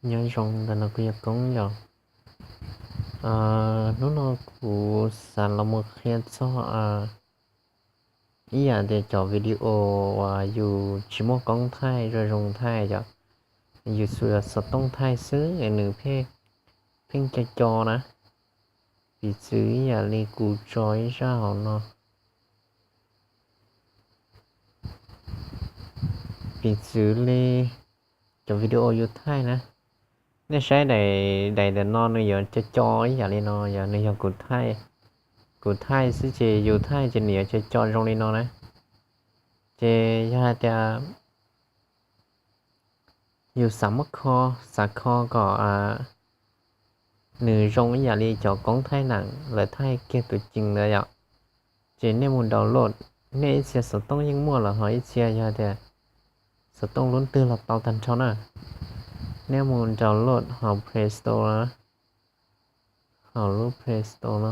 Nyob zoo, ntawm no kuv yog Koob yom. Hnub no kuv xav los mus qhia txog ib yam tias cov video uas yus tsis muaj koob thaij zoo zoo thaij yom, yus xav xov tooj thaij xwb es nws pheej co co na. Piv txwv ib yam li kuv tso ib zaj hauv no. Piv txwv li cov video yus thaij na, nej saib daim, daim ntawm no nws yuav co co ib yam li no, yog nws yog kuv thaij, kuv thaij xwb ces yus thaij ces nws yuav co co zoo li no na. Ces yog hais tias yus xav muab kho, xav kho kom nws zoo ib yam li cov koob thaij neem lawv thaij kiag tus cees ntawd yom, ces nej mus download. Nej ib txhia xov tooj yeej muaj los ho ib txhia yog tias xov tooj lub twg los tau tag nrho na. Nej mus download hauv Play Store, hauv lub Play Store no.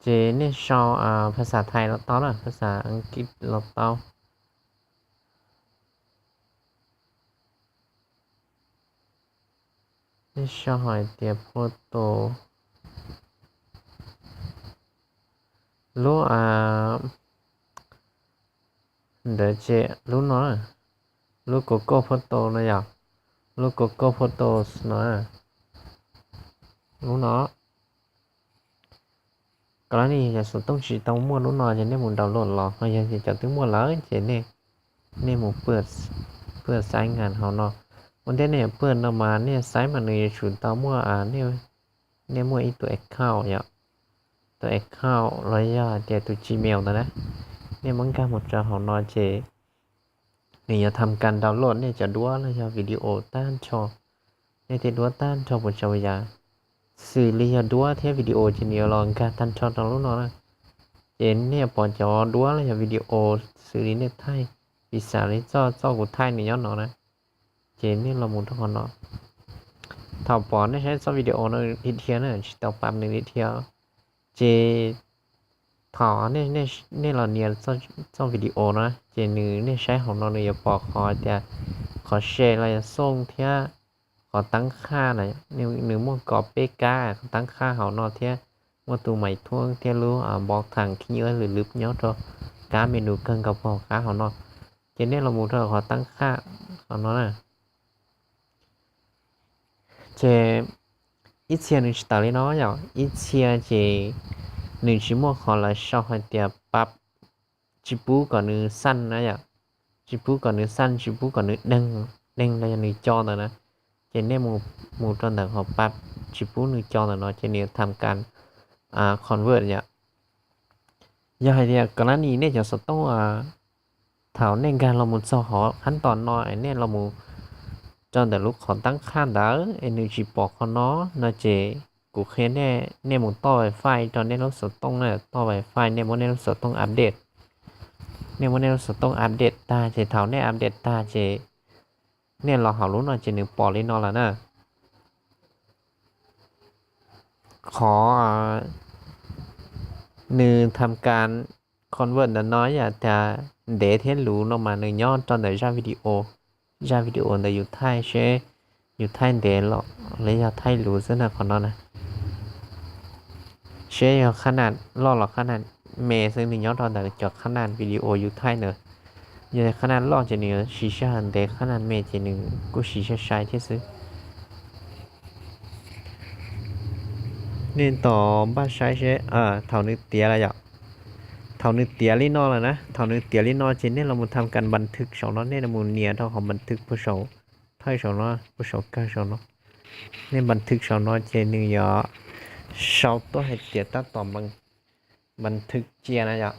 Ces nej sau phas xas Thaib los tau na, phas xas Askiv los tau. Nej sau hais tias photo, lub ntawd ces lub no, lub Google Photo no yom, lub Google Photos no, lub no. Koj lab ne yog xov tooj tsis tau muaj lub no ces nej mus download los, ho yog tias cov twb muaj lawm ces nej mus paj xaiv ngas hauv no. Ua ntej nej yuav paj no mas nej xaiv mas nws yuav tsum tau muaj, nej muaj ib tus account yom, tus account los yog hais tias tus Gmail ntawd na. Nej muab nkag mus rau hauv no ces nws yuav tham kas download nej cov duab los yog video tag nrho, nej tej duab tag nrho puas tsav puas yam, xws li yog duab thiab video ces nws yuav los nkag tag nrho rau lub no na. Ces nej pom cov duab los yog video xws li nej thaij, piv xam li txoj, txoj kuv thaij nws nyob no na, ces nej los mus rau qhov no. Thaum pom nej saib txoj video no li dhia na, tsis tau pab nws li dhia, ces thaum nej los nias txoj video no ces nws, nej saib hauv no nws yuav pom qhov tias qhov se los yog xooj thiab qhov tab qhaj na, nws muaj kom peb kab qhov tab qhaj hauv no thiab muaj tus maiv thuab thiab lub npov thas khib nyiab lwm lwm nyob rau kab menu kawg nkaus puag hauv qab hauv no. Ces nej los mus rau qhov tab qhaj hauv no na. Ces ib txhia nws tsis tawm li no yom, ib txhia ces nws tsis muaj qhov lawv sau hais tias pab, tsis pub kom nws xaj na yom, tsis pub kom nws xaj, tsis pub kom nws deeg, deeg los yog nws co ntawd na. Ces nej mus rau ntawm qhov pab, tsis pub nws co ntawm no ces nws tham kas convert yom. Yog hais tias koj lab ne nej cov xov tooj thaum nej nkag los mus txog qhov qab tos no es nej los mus rau ntawm lub qhov tab qhaj ntawd es nws tsis pom qhov no no ces kuv qhia nej, nej mus toj Wi-Fi rau nej lub xov tooj na, toj Wi-Fi nej muab nej lub xov tooj update. Nej muab nej lub xov tooj update tag ces thaum nej update tag ces nej los hauv lub no ces nws pom li no lawm na. Qhov nws tham kas convert ntawm no yam tias ntev thiab luv no mas nws nyob rau ntawm zaj video, zaj video ntawd yus thaij seb yus thaij ntev los los yog thaij luv xwb na qhov no na. Seb yog qhab nas loj los qhab nas me xwb, nws nyob rau ntawm cov qhab nas video yus thaij ntawd. Yog qhab nas loj ces nws yuav siv sij hawm ntev, qhab nas me ces nws kuj siv sai sai thiab xwb. Nej tos npaj saib seb thaum nws tiav lawm yom. Thaum nws tiav li no lawm na, thaum nws tiav li no ces nej los mus tham kas npas thwv saum no, nej los mus nias rau qhov npas thwv puag saum thawj saum no, puag saum kawg saum no. Nej npas thwv saum no ces nws yuav sau tuaj hais tias tab tom npas thwv cia na yom.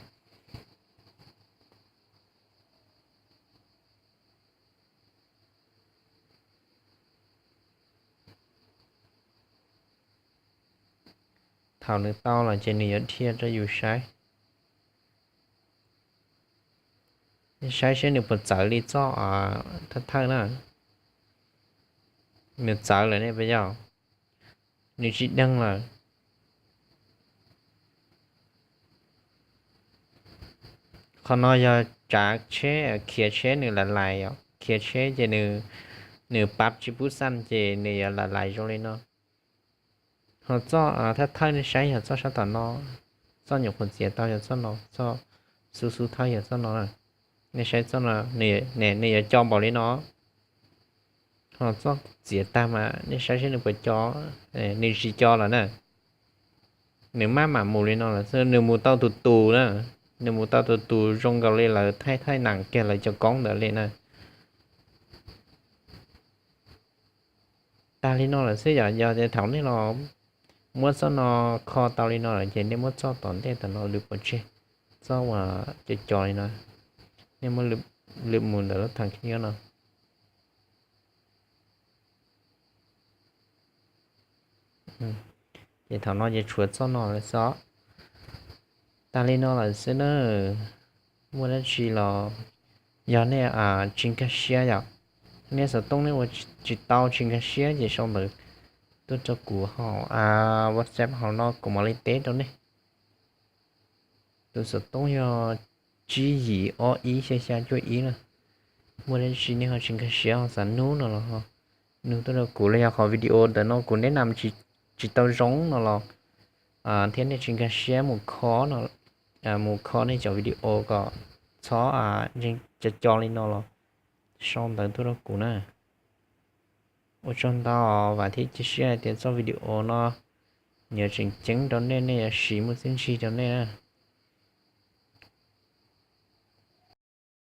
Thaum nws tau los ces nws yuav dhia rau yus saib. Saib seb nws puas txawv li txoj thawj thawj na. Nws txawv lawm ne puas yog? Nws tsis deeg lawm. Qhov no yog tsav tsheb, khiav tsheb nws lais lais yom. khiav tsheb ces nws pab tsis pub xaj ces nws yuav lais lais zoo li no. Ho txoj thawj thawj nej saib yog txoj sab tom no, txoj nyuam qhuav txiav tau yog txoj no, txoj xub xub thawj yog txoj no. Nej saib txoj no, nws yuav co npaum li no. Ho txoj txiav tag mas nej saib seb nws puas co, nws tsis co lawm na. Nws maj mam mus li no lawm xwb, nws mus tau tus tus na, nws mus tau tus tus zoo nkaus li lawv thaij thaij nam kiag lawv cov koob ntawd li na. Tag li no lawm xwb yom. Yog tias thaum nej los muab txoj no kho tau li no lawm ces nej muab txoj tom ntej tom no lwm pov tseg, txoj uas co co li no, nej muab lwm mus ntawm lub thaj kib no. Ces thaum no ces tshuav txoj no lawm xwb. Tag li no lawm xwb na. Muaj dab tsi los yog nej tsis nkag siab yom, nej xov tooj nej ua tsis tau tsis nkag siab ces sau ntawv tuaj rau kuv hauv WhatsApp hauv no kuv mam li teb rau nej. Tus xov tooj yog tsib yim ob ib xya xya cuaj ib na. Muaj dab tsi nej ho tsis nkag siab ho xav nug no los nug tuaj rau kuv los yog qhov video ntawm no kuv neb nam tsis tau zoo no los thiab nej tsis nkag siab mus kho no, mus kho nej cov video kom txhob co co li no los sau ntawv tuaj rau kuv na. Ua tsaug ntau, vam thiab cia siab hais tias txoj video no nws yuav tseem ceeb rau nej, nej yuav siv muaj txiaj ntsig rau nej.